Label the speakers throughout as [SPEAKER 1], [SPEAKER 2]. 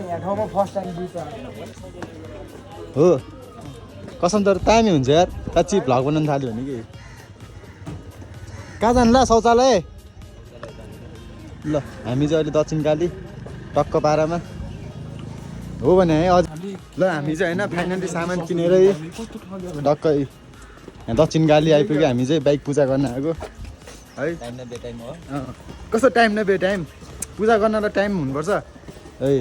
[SPEAKER 1] यहाँ ठाउँमा first time बुझ्छ
[SPEAKER 2] हो कसम तर दामी हुन्छ यार साँच्ची भ्लग बनाउनु थाल्यो भने कि कहाँ जानु ल शौचालय ल हामी चाहिँ अहिले दक्षिण काली टक्क पारामा हो भने है अझ ल हामी चाहिँ होइन फाइनली सामान किनेरै टक्कै यहाँ दक्षिण काली आइपुग्यो हामी चाहिँ बाइक पूजा गर्न आएको है कस्तो टाइम न बे टाइम पूजा गर्नलाई टाइम हुनुपर्छ है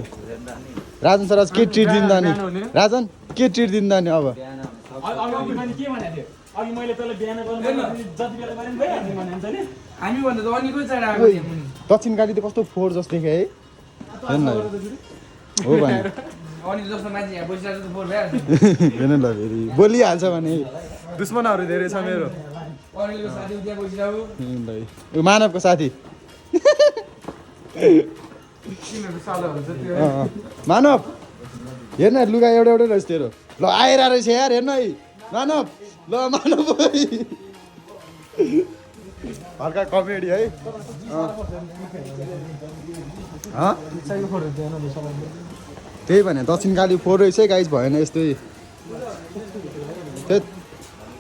[SPEAKER 2] राजन सर आज के ट्रिट दिँदा नि राजन के ट्रिट दिँदा नि अब दक्षिण काली त कस्तो फोहोर जस्तो देखेँ है हो भने हेर्नु ल फेरि बोलिहाल्छ भने दुश्मनहरू धेरै छ मेरो मानवको साथी मानव हेर्न लुगा एउटा एउटै रहेछ तेरो ल आएर रहेछ यार हेर्न है मानव ल मानव हल्का कमेडी है त्यही भने दक्षिण काली फोहोर रहेछ है गाइज भएन यस्तै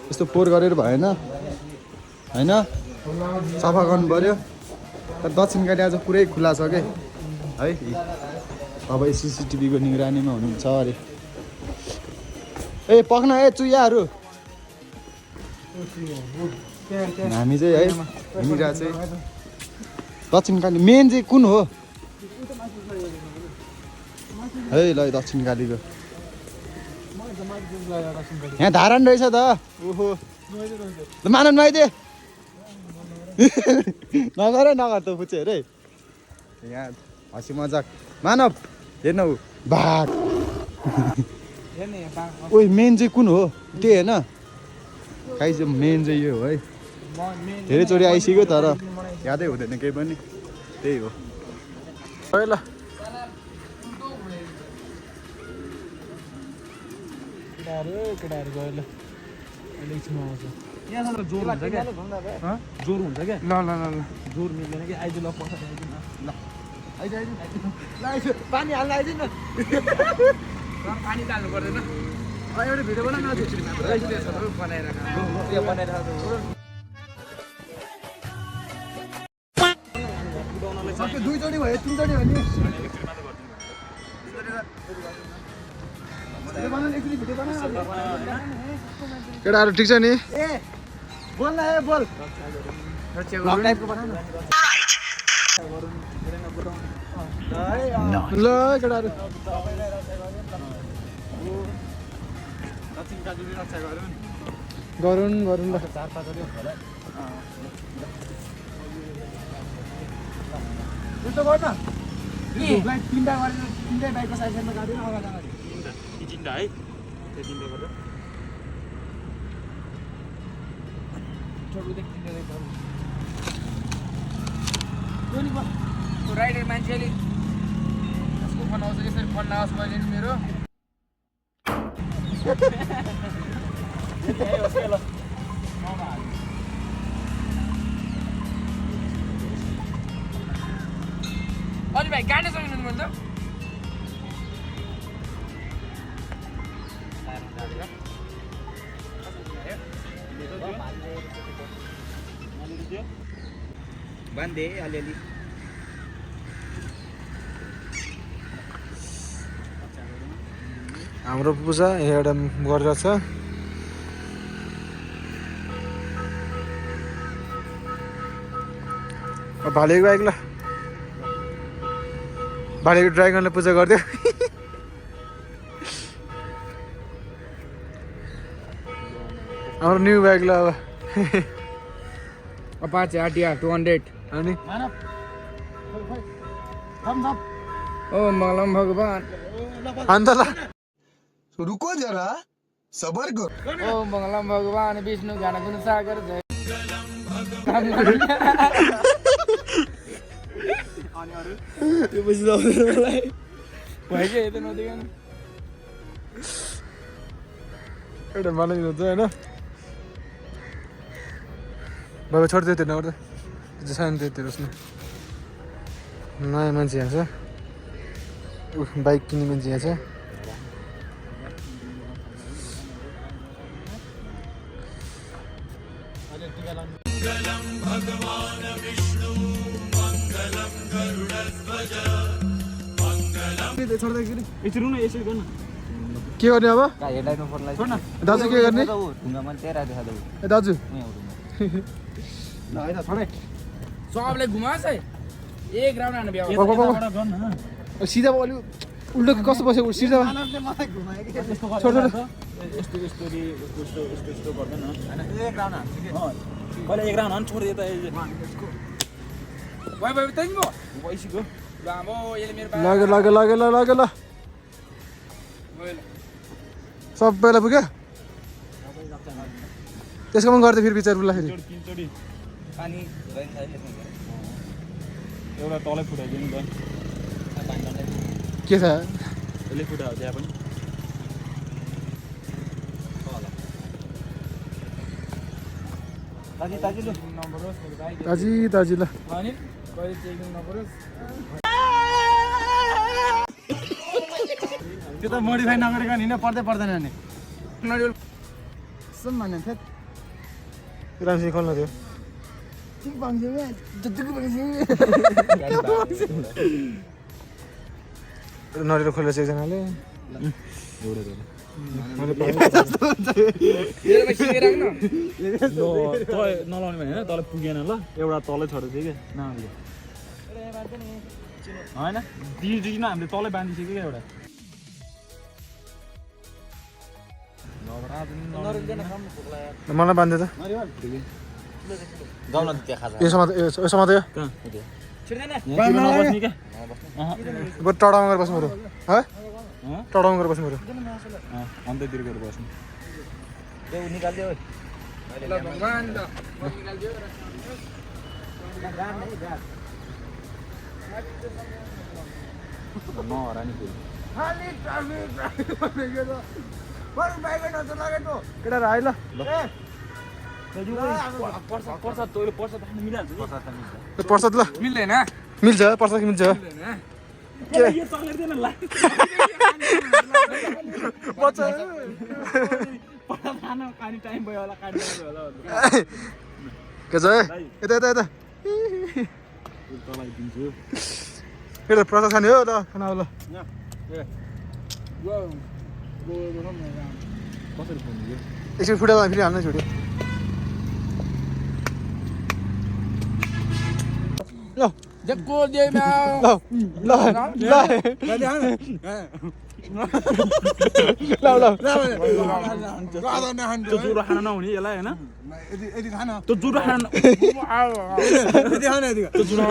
[SPEAKER 2] यस्तो फोहोर गरेर भएन होइन सफा गर्नु पऱ्यो तर दक्षिण काली आज पुरै खुला छ क्या है अब सिसिटिभीको निगरानीमा हुनुहुन्छ अरे ए पक्न ए चुयाहरू हामी चाहिँ है हिँडिरहेको चाहिँ दक्षिण काली मेन चाहिँ कुन हो है ल दक्षिण कालीको यहाँ धारण रहेछ त ओहो मानव नुहाइदे नगर त पुच्चे अरे यहाँ हँसी मजाक मानव हेर्न ऊ बाघ ओइ मेन चाहिँ कुन हो त्यही होइन खाइ चाहिँ मेन चाहिँ यो हो है धेरैचोटि आइसक्यो तर यादै हुँदैन केही पनि त्यही हो ल केटाहरू गयो ल अहिले एकछिनमा आउँछ यहाँसम्म जोर हुन्छ क्या जोर हुन्छ क्या ल ल ल ल जोर मिल्दैन कि आइज ल पैसा आइदिनु ल आइज आइज ल आइज पानी हाल्न आइदिनु न पानी त हाल्नु पर्दैन एउटा भिडियो बनाउन बनाएर दुईचोटि भयो तिनचोटि हो नि केटाहरू ठिक छ नि ए बोल न ए बोल ल केटाहरू गरौँ गरौँ ल त्यसो गर न तिनवटा गरेर तिनटै बाइकको साइडमा गाडी अगाडि तिनवटा है त्यो तिनवटा गरेर राइडर मान्छेले कसको फोन आउँछ यसरी फोन नआओस् मैले नि मेरो अलि भाइ गाडी सक्नु भन्छ बान्दे अलिअलि हाम्रो पूजा एउटा गरिरहेछ भालेको आइक ल भालेको ड्राइगनले पूजा गरिदियो हाम्रो न्यू बाइक ल अब अपाचे आरटीआर 200 अनि ओ मलम भगवान अन्त ल
[SPEAKER 3] रुको जरा सबर करो
[SPEAKER 1] ओ मंगलम भगवान विष्णु ज्ञान गुण सागर जय
[SPEAKER 2] त्यो पछि आउँदैन मलाई
[SPEAKER 1] भयो के यता नदेखिन
[SPEAKER 2] एउटा मलाई हुन्छ हैन बाबा छोड दे त्यो नगर्दा त्यो सानो त्यो रोस् न नयाँ मान्छे आउँछ
[SPEAKER 4] बाइक किन्ने मान्छे यहाँ छ के गर्ने अब दाजु के गर्ने ए दाजु
[SPEAKER 1] सबले घुमास है एक राउन्ड हान्नु भ्याउ
[SPEAKER 4] सिधा अलि उल्टो कस्तो बस्यो सिधा छोड छोड
[SPEAKER 5] यस्तो गर्दैन हैन एक राउन्ड हान्छ के पहिला एक राउन्ड हान छोड्दिए त
[SPEAKER 1] भाइ भाइ तैँ गो
[SPEAKER 5] पैसिको
[SPEAKER 1] लामो यसले मेरो
[SPEAKER 4] लाग्यो ल सबैलाई पुग्यो त्यसको पनि गर्दै फेरि विचार बोल्दाखेरि
[SPEAKER 5] किनचोडी पानी गइन छैन एउटा तलै फुटाइदिनु नि त
[SPEAKER 4] के छ
[SPEAKER 5] यसले फुटायो त्यहाँ पनि ताजी लु
[SPEAKER 1] नम्बर होस् मेरो भाइ
[SPEAKER 4] दाजी ल
[SPEAKER 1] अनि कहिले चेकिङ नपरोस्
[SPEAKER 2] त्यो त मोडिफाई नगरेको हिँड्न पर्दैन नि
[SPEAKER 1] नरिवल
[SPEAKER 2] सम माने थे
[SPEAKER 4] राम्रोसँग खोल्न थियो नरिवल खोलेर चाहिँ एकजनाले
[SPEAKER 1] मेरो भाइ सिकेर राख्न
[SPEAKER 5] नलाउने भने होइन तल पुगेन ल एउटा तलै छोडेको थियो कि नआउने होइन दिदिन हामीले तलै बाँधिसक्यो क्या एउटा
[SPEAKER 4] मलाई बाँध्यो त यो समात यो बरु टाढामा गएर बस्नु पऱ्यो है टाढामा गएर बस्नु पऱ्यो
[SPEAKER 5] अन्त्यतिर गएर बस्नु
[SPEAKER 1] ल भगवान त निकाल्दियो
[SPEAKER 5] नहरानी फेरि
[SPEAKER 4] केटा आइ ल
[SPEAKER 5] पर्छ तैँले पर्छ राख्नु मिलिहाल्छ
[SPEAKER 4] प्रसाद ल
[SPEAKER 1] मिल्दैन
[SPEAKER 4] मिल्छ प्रसाद मिल्छ
[SPEAKER 5] यो चलेर्दैन ला खाना खाने टाइम भयो होला काट्नु भयो होला
[SPEAKER 4] के छ यता
[SPEAKER 5] तँलाई दिन्छु
[SPEAKER 4] केटा प्रसाद खाने हो ल खाना हो ल
[SPEAKER 5] कसरी फोन दियो
[SPEAKER 4] एकछिन फुटेला फेरि हाल्नै छोड्यो ल
[SPEAKER 1] जग्गो देमा
[SPEAKER 4] ल
[SPEAKER 5] त्यो जुरो खाना नहुने यसलाई होइन त्यो जुरो खाना त्यो जुरो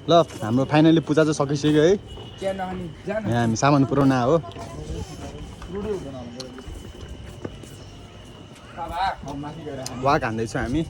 [SPEAKER 2] ल हाम्रो फाइनली पूजा चाहिँ सकिसक्यो है
[SPEAKER 1] त्यहाँ नखाने जान
[SPEAKER 2] यहाँ हामी सामान पुऱ्याउन हो वाक हान्दैछौँ हामी